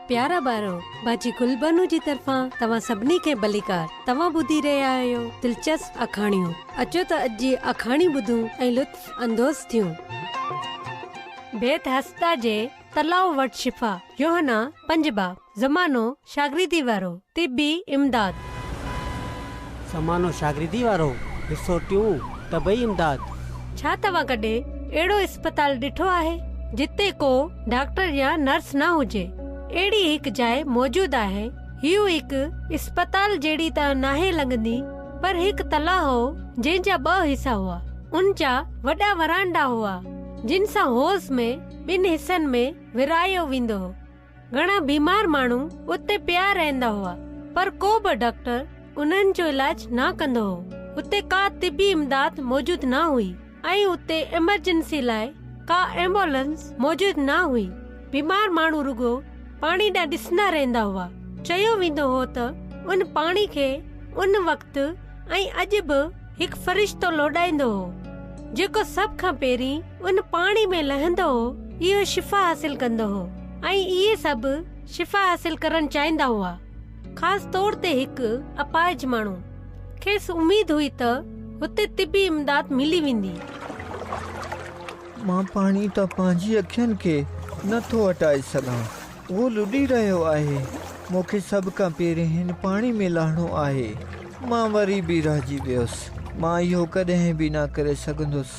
پيارا ٻارو، باجي گلبانو جي طرفان توهان سڀني کي ڀليڪار. توهان ٻڌي رهيا آهيو دلچسپ آکاڻيون. اچو ته اڄ جي آکاڻي ٻڌون ۽ لطف اندوز ٿيون. بيت حسدا جي تلاء وٽ شفا، يوحنا پنج باب، زمانو شاگردي وارو، طبي امداد. زمانو شاگردي وارو، حصو ٽيون، طبعي امداد. ڇا توهان ڪڏهن اهڙو اسپتال ڏٺو آهي، جتي ڪو ڊاڪٽر يا نرس نه هجي؟ اهڙي هڪ جاء موجود آهي. هيء هڪ اسپتال جهڙي ته ناهي لڳندي، پر هڪ تلاء هو، جنهن جا ٻه حصا هئا. ان جا وڏا ورانڊا هئا، جن سان حوض ۾ ٻن حصن ۾ ورهايو ويندو هو. گهڻا بيمار ماڻهو اتي پيا رهندا هئا، پر ڪو به ڊاڪٽر انهن جو علاج نه ڪندو هو. اتي ڪا طبي امداد موجود نه هئي ۽ اتي ايمرجنسي لاء ڪا ايمبولنس موجود نه هئي. بيمار ماڻهو رڳو پاڻي ڏانهن ڏسندا رهندا هئا. چيو ويندو هو ته ان پاڻي کي ان وقت ۽ اڄ به هڪ فرشتو لوڏائيندو هو، جيڪو سڀ کان پهرين ان پاڻي ۾ لهندو هو، اهو شفا حاصل ڪندو هو ۽ اهي سڀ شفا حاصل ڪرڻ چاهيندا هئا. خاص طور تي هڪ اپاهج ماڻهو. کيس اميد هئي ته هتي طبي امداد ملي ويندي. مان پاڻي تان پنهنجي اکين کي نه ٿو هٽائي سگهان. اهو لڏي رهيو آهي. مون کي سڀ کان پهرين هن پاڻي ۾ لهڻو آهي. مان وري به رهجي ويس. مان اهو ڪڏهن به نه ڪري سگهندس.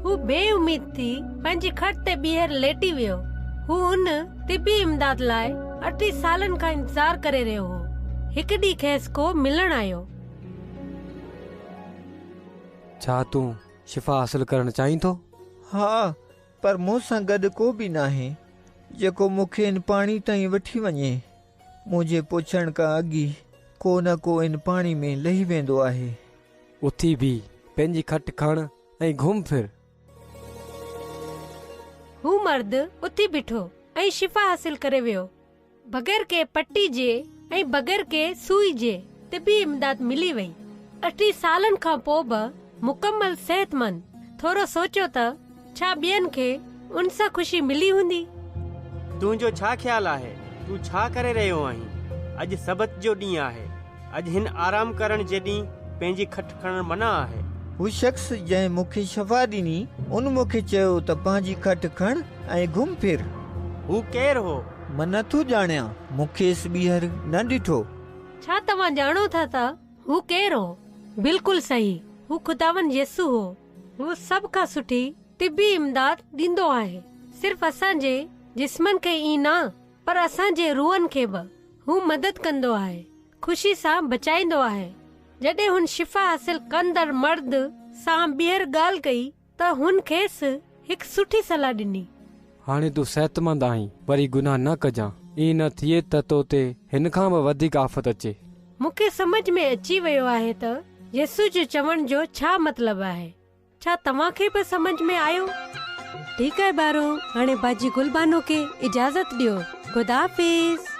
هو بي اميد ٿي پنهنجي کٽ تي ٻيهر ليٽي ويو. هو ان طبي امداد لاء 38 سالن کان انتظار ڪري رهيو هو. هڪ ڏينهن کيس ڪو ملڻ آيو. ڇا تون شفا حاصل ڪرڻ چاهين ٿو؟ ها، پر مون سان گڏ ڪو به ناهي، جيڪو مون کي ان پاڻي تائين وٺي وڃي. منهنجي پهچڻ کان اڳ ئي ڪو نه ڪو ان پاڻي ۾ لهي ويندو آهي. اٿي بيهه، پنهنجي کٽ کڻ ۽ گهم ڦر. هو مرد اٿي بيٺو ۽ شفا حاصل ڪري ويو. بغير ڪنهن پٽي جي ۽ بغير ڪنهن سوئي جي طبي امداد ملي وئي. 38 سالن کان پوء به مڪمل صحتمند. ٿورو سوچيو ته ڇا ٻين کي ان سان خوشي ملي هوندي؟ تنهنجو ڇا خيال آهي؟ تون ڇا ڪري رهيو آهين؟ اڄ سبت جو ڏينهن آهي. اڄ هن آرام ڪرڻ جي ڏينهن پنهنجي کٽ کڻڻ منع آهي. هو شخص جنهن مون کي شفا ڏني، ان مون کي چيو ته پنهنجي کٽ کڻ ۽ گهم ڦر. هو ڪير هو؟ مان نه ٿو ڄاڻيان. مون کيس ٻيهر نه ڏٺو. ڇا توهان ڄاڻو ٿا ته هو ڪير هو؟ بلڪل صحيح، هو خداوند يسوع هو. هو سڀ کان سٺي طبي امداد ڏيندو آهي. صرف اسان جي جسمن کي ئي نه، پر اسان جي روحن کي به هو مدد ڪندو آهي، خوشي سان بچائيندو آهي. جڏهن هن شفا حاصل ڪندڙ مرد سان ٻيهر ڳالهه ڪئي ته هن کيس هڪ سٺي صلاح ڏني. هاڻي تون صحتمند آهين، وري گناهه نه ڪجان، ائين نه ٿئي ته تو تي هن کان به وڌيڪ آفت اچي. مون کي سمجهه ۾ اچي ويو آهي ته يسوع جو چوڻ جو ڇا مطلب آهي. ڇا توهان کي به سمجهه ۾ آيو؟ ٺيڪ آهي ٻارو، هاڻي باجي گل بانو کي اجازت ڏيو. خدا حافظ.